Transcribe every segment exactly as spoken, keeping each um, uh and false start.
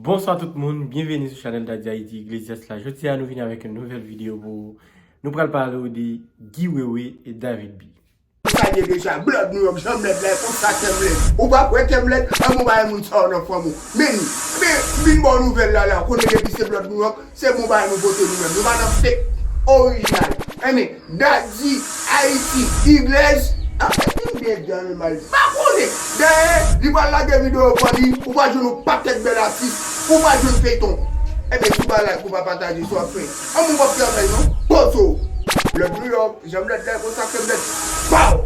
Bonswa tout moun, byenveni sou chanèl Daddy Haïti Iglesias la. Jodi a nou vini avèk yon nouvèl videyo pou ou. Nou pral pale w de Guy Wewe e David B. Sa ye deja, Blood New York, jan m lèd la, e konsa kè m lèd. Ou pa kwè kè m lèd? An, mwen bay moun sa yo nan fanm ou. Men, men, vin ba w nouvèl la la, konnen depi se Blood New York, se bon bagay nou pote nou menm. Nou pa nan fake orijinal. Enben, Daddy Haïti Iglesias, ah, vin byen djan mal. Pa konnen. Dayè, li pral lage videyo pou li, ou pral jwenn yon pakèt bèl atis, ou pral jwenn feyton. Enben, si w pa like, ou pa pataje, sa w ap fè? An, mwen p ap travay non. Pozo. Blood New York, jan m lèd la, e konsa kè m lèd. Pow!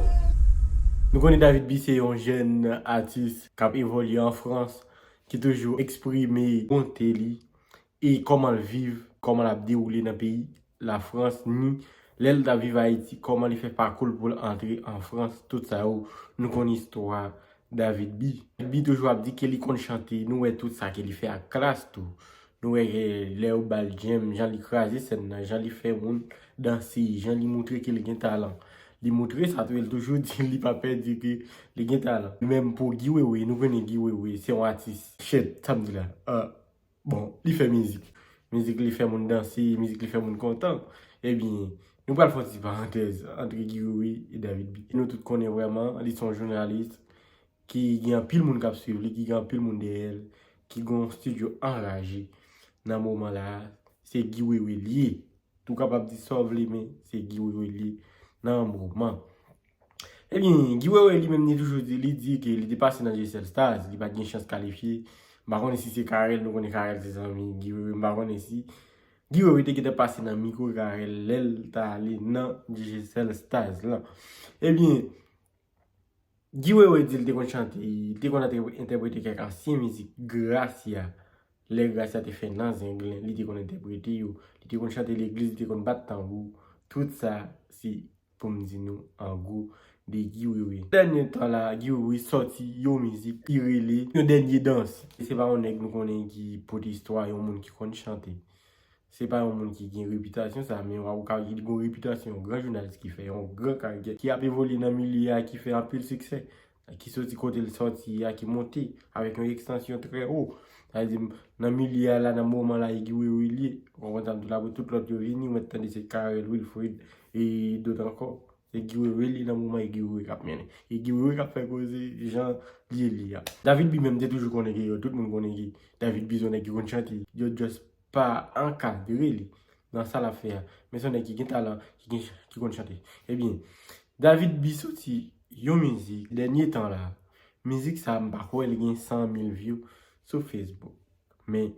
Nou konnen David B se yon jèn atis k ap evolye an Frans, ki toujou eksprime bonte li e kòman l viv, kòman l ap dewoule nan peyi Lafrans, ni lè l t ap viv Ayiti, kòman li fè pakou l pou l antre an Frans, tout sa yo, nou konn istwa David B. David B toujou ap di ke li konn chante, nou wè tout sa ke li fè ak klas tou. Nou wè ke lè yo ba l djèm, jan li kraze sèn nan, jan li fè moun danse, jan li moutre ke li gen talan. Li moutre sa tou, e l toujou di li pa pè di ke li gen talan. Menm pou Guy Wewe, nou konnen Guy Wewe se yon atis, shit, sa m di la, ah, bon, li fè mizik. Mizik li fè moun danse, mizik li fè moun kontan. Ebyen, nou pral fè yon ti parantèz antre Guy Wewe e David B. Nou tout konnen vrèman, li se yon jounalis ki gen anpil moun k ap swiv li, ki gen anpil moun dèyè l, ki gen yon estidyo anraje nan moman la a, se Guy Wewe li ye. Ou kapab di sa w vle, men se Guy Wewe li ye nan moman. Ebyen, Guy Wewe li menm li toujou di, li di ke li te pase nan Digicel Stars, li pa t gen chans kalifye. M pa konnen si se Carel, nou konnen Carel se zanmi Guy Wewe, m pa konnen si Guy Wewe te gentan pase nan mikwo Carel lè l t ale nan Digicel Stars lan. Ebyen, Guy Wewe di l te konn chante, li te konn entèprete kèk ansyen mizik Gracia. Lè Gracia te fè nan Zenglen, li te konn entèprete yo. Li te konn chante legliz, li te konn bat tanbou. Tout sa, se pou m di nou an gwo de Guy Wewe. Dènye tan la, Guy Wewe sòti yon mizik ki rele Yon Dènye Dans. E se pa yon nèg nou konnen ki pote istwa yon moun ki konn chante. Se pa yon moun ki gen repitasyon sa, men w ka di li gen repitasyon yon gran jounalis ki fè yon gran karyè, ki ap evolye nan milye a, ki fè anpil siksè, ki soti kote l sòti a, ki monte avèk yon ekstansyon trè wo. Sa vle di, nan milye a la, nan moman la, e Guy Wewe li ye. Ou konprann sa m di w la, pou tout lòt yo vini, ou mèt tande se Carel, Wilfrid, e dòt ankò. Se Guy Wewe li nan moman, e Guy Wewe k ap mennen. E Guy Wewe k ap fè koze jan li ye li a. David B menm te toujou konnen ke yo, tout moun konnen ke David B se yon nèg ki konn chante. Yo just pa ankadre li nan sa l ap fè a. Men se yon nèg ki gen talan, ki gen, ki konn chante. Ebyen, David B soti yon mizik dènye tan la. Mizik sa, m pa kwè li gen san mil view sou Facebook. Men,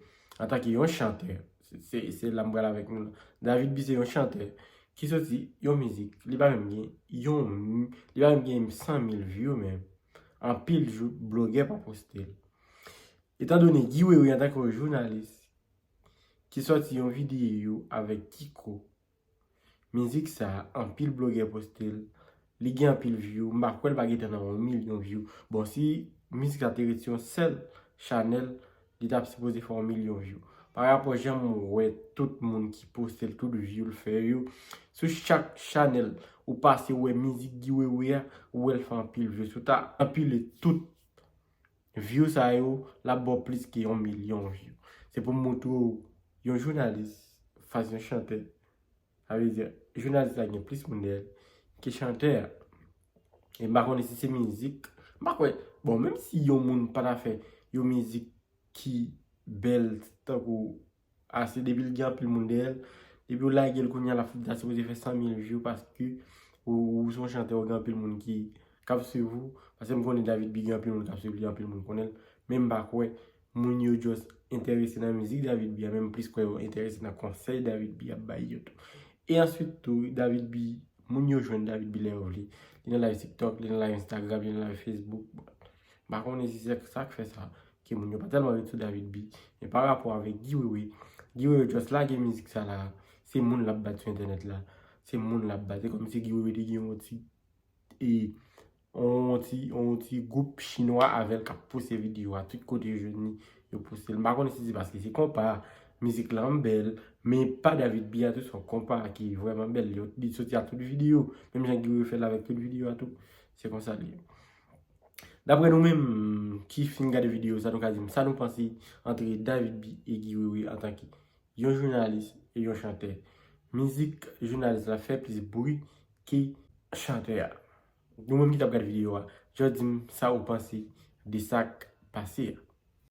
antanke yon chantè, se, se, se la m pral avèk nou la. David B se yon chantè ki soti yon mizik, li pa menm gen yon, li pa menm gen san mil view menm. Anpil jou, blogè pa poste l. Etandone Guy Wewe antanke yon jounalis ki sòti yon videyo avèk Kiko, mizik sa, anpil blogè poste l, li gen anpil view, m pa kwè l pa gentan nan yon milyon view. Bon, si mizik sa te ret sou yon sèl chanèl, li t ap sipoze fè yon milyon view. Pa rapò jan m wè tout moun ki poste l, tout view l fè yo, sou chak chanèl ou pase, ou wè mizik Guy Wewe a, ou wè l fè anpil view. Si w ta anpile tout view sa yo, l ap ba w plis ke yon milyon view. Se pou m montre w yon jounalis fas yon chantè. Sa vle di, jounalis la gen plis moun dèyè l ke chantè a. E m pa konnen si se mizik. M pa kwè. Bon, menm si yon moun pa ta fè yon mizik ki bèl tankou ase, depi l gen anpil moun dèyè l, depi w lage l kounye a, l ap, li ta sipoze fè san mil view paske ou, ou se yon chantè, ou gen anpil moun ki, k ap swiv ou. Paske m konnen David B gen anpil moun k ap swiv li, anpil moun konnen l. Men m pa kwè moun yo just enterese nan mizik David B a, men m plis kwè yo enterese nan konsèy David B ap bay yo tou. E answit tou, David B, moun yo jwenn David B lè yo vle. Li nan live TikTok, li nan live Instagram, li nan live Facebook. Bon, m pa konnen si se sa k fè sa, ke moun yo pa tèlman ret sou David B. Men pa rapò avèk Guy Wewe, Guy Wewe just lage mizik sa la, se moun l ap bat sou entènèt la. Se moun l ap bat. Se kòmsi Guy Wewe te gen yon ti e yon ti, yon ti gwoup chinwa avè l k ap poste videyo a. Tout kote yo jwenn li, yo poste l. M pa konnen si se paske se konpa, mizik la bèl, men pa David B a tou, se yon konpa ki vrèman bèl. Li, li soti ak tout videyo, menm jan Guy Wewe fè l avèk tout videyo a tou. Se konsa li ye. Daprè nou menm ki fin gade videyo sa, nou ka di m sa nou panse antre David B e Guy Wewe antanke yon jounalis e yon chantè. Mizik jounalis la fè plis bri ke chantè a. Nou menm ki t ap gade videyo a, just di m sa ou panse de sa k pase a.